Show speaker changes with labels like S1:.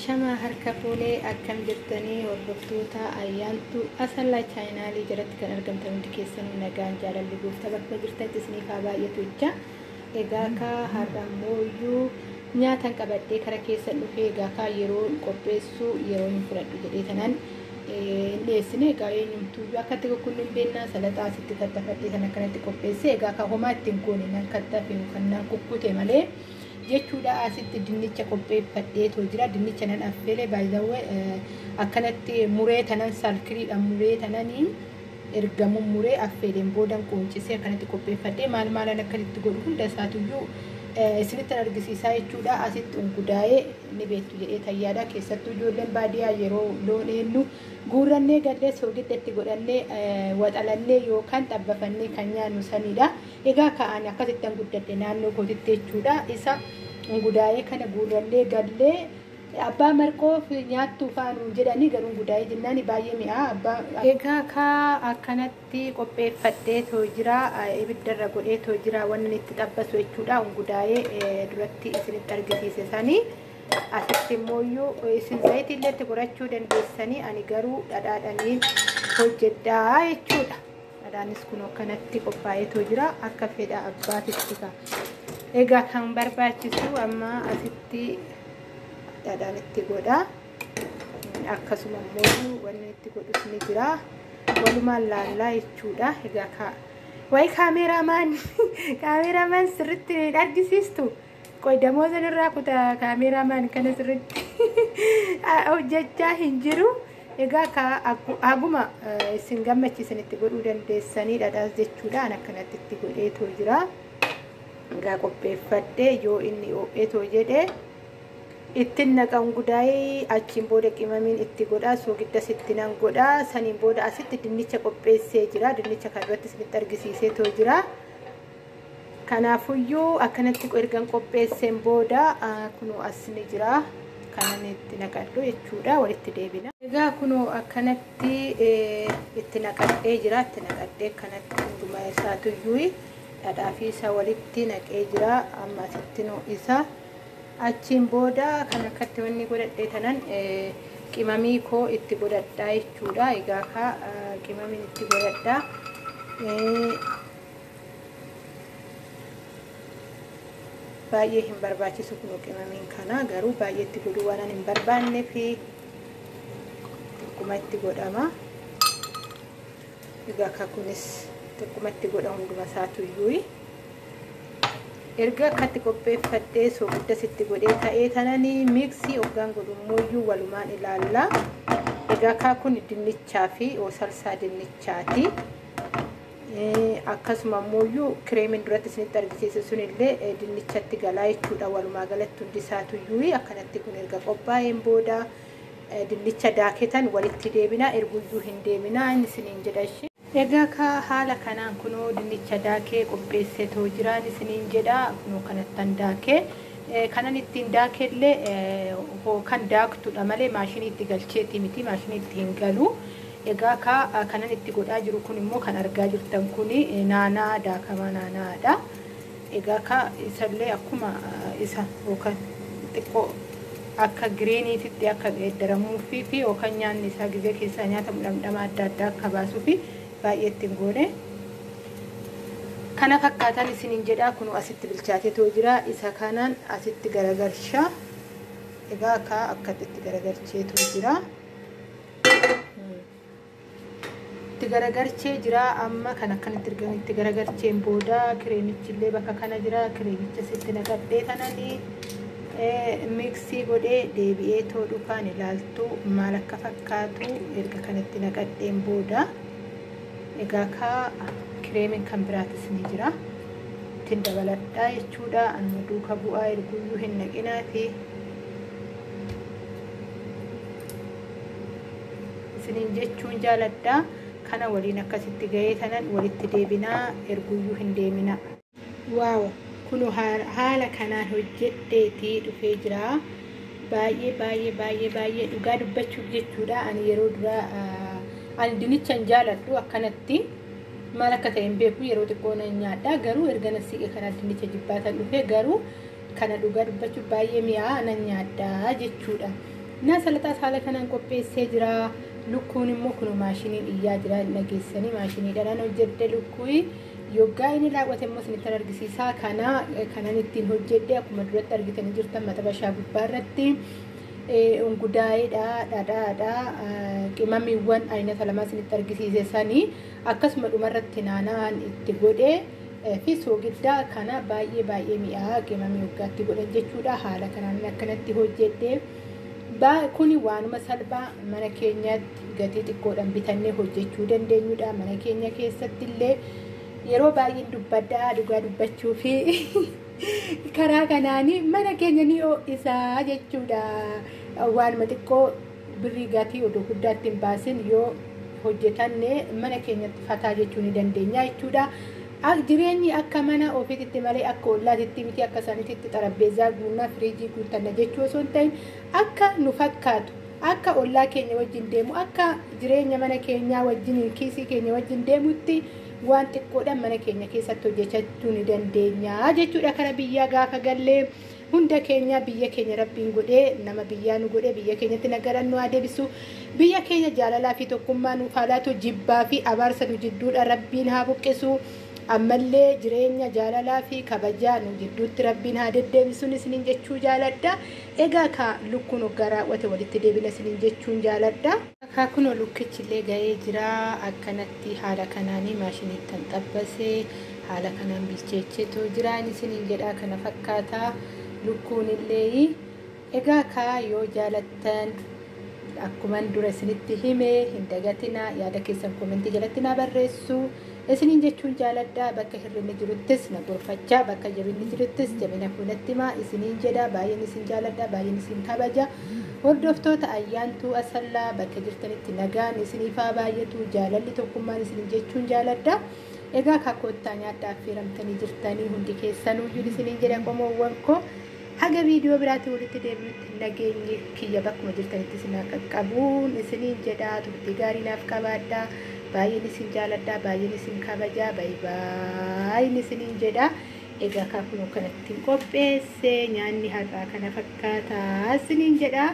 S1: Ashamaa harka fuunee akkam jirtanii hordoftoota Ayyaantuu Asallaa chaayinaalii jalatti kan argamtan hundi keessanuu nagaan jaalalli gooftaa bakka jirtanitti isiniif haa baay'atu jecha. Egaa ka har'a immoo nyaatan qabadhee kara keessan dhufee, egaa ka yeroo qopheessuu yeroo hin fudhadhu jedhee tanaan hin dhiyeessine. Egaa eenyumtuuyyuu akkatti kukkunnuun beennaa salaxaa asitti kattafadhee tan akkanatti qopheesse. Egaa ka homaa ittiin goone nan kattafe yookaan nan kukkute malee jechuudha. Asitti dinnicha qopheeffadheetoo jira. Dinnicha nan affeele baay'ee akkanatti muree tanan salkiriidhaan muree tananii erga mummuree affeeleen boodan quuncisee akkanatti qopheeffadhee maal maalan akkanitti godhu hunda isaatuyyuu isinitti argisiisaa jechuudha. Asitti ungudaa'ee ni beektu jedhee tayyaadha. Keessattuu ijoolleen baadiyyaa yeroo loon eenyu guurrannee gallee soogidda itti godhannee waxalannee yookaan xabbafannee kan nyaannu sanidha. Egaa ka'an akkasitti guddadhe naannoo kootitti jechuudha. Isa ungudaa'ee kana guurrannee gallee abbaa marqoof nyaattuu faanuu jedhanii, garuu ungudaa'ee jennaan baay'ee mi'aa abbaa. Egaa kaa akkanatti qopheeffadheetoo jira, ibiddarra godheetoo jira wanni itti xabbasu jechuudha. Ungudaa'ee duratti isinitti argisiise sanii. Asitti immoo isin zayitii illee itti godhachuu dandeessanii, ani garuu dhadhaadhaniin hojjedhaa jechuudha. Dhadhaanis kun akkanatti qophaa'eetoo jira akka fedha abbaatitti ka. Egaa kan barbaachisu amma asitti dhadhaan itti godha. Akkasuma immoo wanni itti godhus ni jira. Walumaan laallaa jechuudha. Egaa ka wayi kaameeraamaan sirriitti argisiistu. Qoy damooza irraa kutaa, kaameeraamaan kana sirriitti hojjechaa hin jiru. Egaa ka haguma isin gammachiisan itti godhuu dandeessanii dhadhaas jechuudha. An akkanatti itti godheetoo jira. Egaa qopheeffadhee yoo inni ho'eetoo jedhee ittiin naqa ungudaa'ee, achiin booda qimamiin itti godha, soogiddas itti nan godha. Saniin booda asitti dinnicha qopheessee jira. Dinnicha kan duratti isinitti argisiiseetoo jira. Kanaafuyyuu akkanatti ergan qopheesseen booda kunoo as ni jira. Kanan itti naqadhu jechuudha. Walitti deebina. Egaa kunoo akkanatti itti naqadhee jira. Itti naqadhee kanatti hunduma isaatuyyuu dhadhaa fi isa walitti naqee jira. Amma asitti nu isa achiin booda kan akkatti wanni godhadhee tanan qimamii koo itti godhadhaa jechuudha. Egaa ka qimamiin itti godhadhaa. Baay'ee hin barbaachisu kun qimamiin kana, garuu baay'ee itti godhuu waan hin barbaanne fi xiqquma itti godhama. Egaa ka kunis xiqquma itti godha hunduma isaatuyyuu. Erga akkatti qopheeffadhee soogiddas itti godhee ka'ee tananii miiksii hoggaan godhummoyyuu walumaan ilaalla. Egaa kaa kun dinnichaa fi salsaa dinnichaati. Akkasuma immoo kireemiin duratti isinitti argisiise sunillee dinnichatti galaa jechuudha. Walumaa galatti hundi isaatuyyuu akkanatti kun erga qophaa'een booda dinnicha daaketan walitti deebinaa, erguyyuu hin deebinaa inni isiniin jedha ishee. Egaa ka haala kanaan kunoo dinnicha daakee qopheessetoo jiraan isiniin jedha. Kunoo kanattan daakee kanan ittiin daakellee kan daaktudha malee maashinii itti galcheeti miti, maashinii itti hin galu. Egaa ka kanan itti godhaa jiru kun immoo kan argaa jirtan kun naanaa daakamaa naanaadha. Egaa ka isallee akkuma isa yookaan xiqqoo akka giriiniititti akka geeddaramuufi fi yookaan nyaanni isaa gizee keessaa nyaatamu dhamdhama adda addaa akka baasuufi baay'ee ittiin goone. Kana fakkaatan isiniin jedhaa. Kun asitti bilchaateetoo jira. Isa kanaan asitti garagalcha. Egaa ka akkatti garagalcheetoo jira. Itti garagalchee jira. Amma kan akkanatti erga itti garagalcheen booda kireemichi illee bakka kana jira. Kireemicha sitti naqadhee tananii miiksii godhee deebi'ee too dhufaan ilaaltu maal akka fakkaatu erga kanatti naqadheen booda. Egaa ka kireemiin kan biraatis ni jira. Ittiin dabaladhaa jechuudha. Anuma duuka bu'aa, erguyyuu hin naqinaati. Isiniin jechuun jaaladhaa. Kana waliin akkasitti ga'ee tanan walitti deebinaa, erguyyuu hin deemina. Waaw, kun haala kanaan hojjedheetii dhufee jira. Baay'ee baay'ee baay'ee baay'ee dhugaa dubbachuuf jechuudha. Ani yeroo duraa ani dinnicha hin jaaladhu, akkanatti maal akka ta'e hin beeku, yeroo xiqqoo nan nyaadha. Garuu erga na siqe kana dinnicha jibbaatan dhufe, garuu kana dhugaa dubbachuuf baay'ee mi'aa, nan nyaadha jechuudha. Na salaxaas haala kanaan qopheessee jira. Lukkuun immoo kun maashiniin iyyaa jira dhageessanii maashiniidhaan hojjedhe lukkuu yoggaa inni raawwate immoo isinitti argisiisaa. Kana kanan ittiin hojjedhe akkuma duratti argitanii jirtan maxabashaa gubbaa irratti ungudaa'eedha, dhadhaadha, qimamiiwwan aynata lamaa isinitti argisiise sanii akkasuma dhumarratti naana'aan itti godhe fi soogiddaa kana baay'ee baay'ee mi'aa qimamii waggaatti godhan jechuudha. Haala kanaan akkanatti hojjedhe. Kuni waanuma salphaa mana keenyatti gatii xiqqoodhaan bitannee hojjechuu dandeenyudha. Mana keenya keessatti illee yeroo baay'een dubbadhaa dhugaa dubbachuu fi karaa kanaanii mana keenya ni ho'isaa jechuudha. Waanuma xiqqoo birrii gatii oduu guddaatti hin baasin yoo hojjetanne mana keenyatti fataa jechuu ni dandeenya jechuudha. Jireenyi akka mana ofiitti malee akka ollaatitti miti, akka isaaniitti xarapheezaa guunnaa firiijii guuttanna jechuu osoo hin ta'in akka nu fakkaatu, akka ollaa keenya wajjin deemu, akka jireenya mana keenyaa wajjin kiisii keenya wajjin deemutti waan xiqqoodhaan mana keenya keessatti hojjechuu ni dandeenya jechuudha. Kara biyyaa gaafa gallee hunda keenya biyya keenya rabbiin godhee nama biyyaa nu godhee biyya keenyatti nagaan nu adeebisu, biyya keenya jaalalaa fi tokkummaa nuuf haa laatu, jibbaa fi abaarsa nu jidduudha rabbiin haa buqqisu. Ammallee jireenya jaalalaa fi kabajaa nu jidduutti rabbiin haa deddeebisuun isiniin jechuu jaaladha. Egaa ka lukkuun hoggaa raawwate walitti deebina isiniin jechuun jaaladha. Kunoo lukkichillee ga'ee jira. Akkanatti haala kanaanii maashiniitti kan xabbasee haala kanaan bilcheecheetoo jira isiniin jedha. Kana fakkaata lukkuun illee. Egaa ka yoo jaalattan akkuman dura isinitti hime hin dagatina, yaada keessan koomentii jalatti na barreessu isiniin jechuun jaaladha. Bakka hir'inni jiruttis na gorfachaa, bakka jabinni jiruttis jabina koonatti himaa isiniin jedha. Baay'een isin jaaladha, baay'een isin kabaja. Hordoftoota Ayyaantuu Asallaa bakka jirtanitti nagaan isiniif haa baay'atu, jaalalli tokkummaan isiniin jechuun jaaladha. Egaa kakkoottaa nyaadhaa affeeramtanii jirtanii hundi keessanuyyuu isiniin jedha qomoowwan koo. Haga viidiyoo biraatti walitti deebinutti nageenyi kiyya bakkuma jirtanitti isin haa qaqqabuun isiniin jedha. Turtii gaarii naaf qabaadha. Baay'een isin jaaladha, baay'een isin kabaja, baay'een isiniin jedha. Egaa kunoo kanatti qopheesse nyaanni har'aa kana fakkaata isiniin jedha.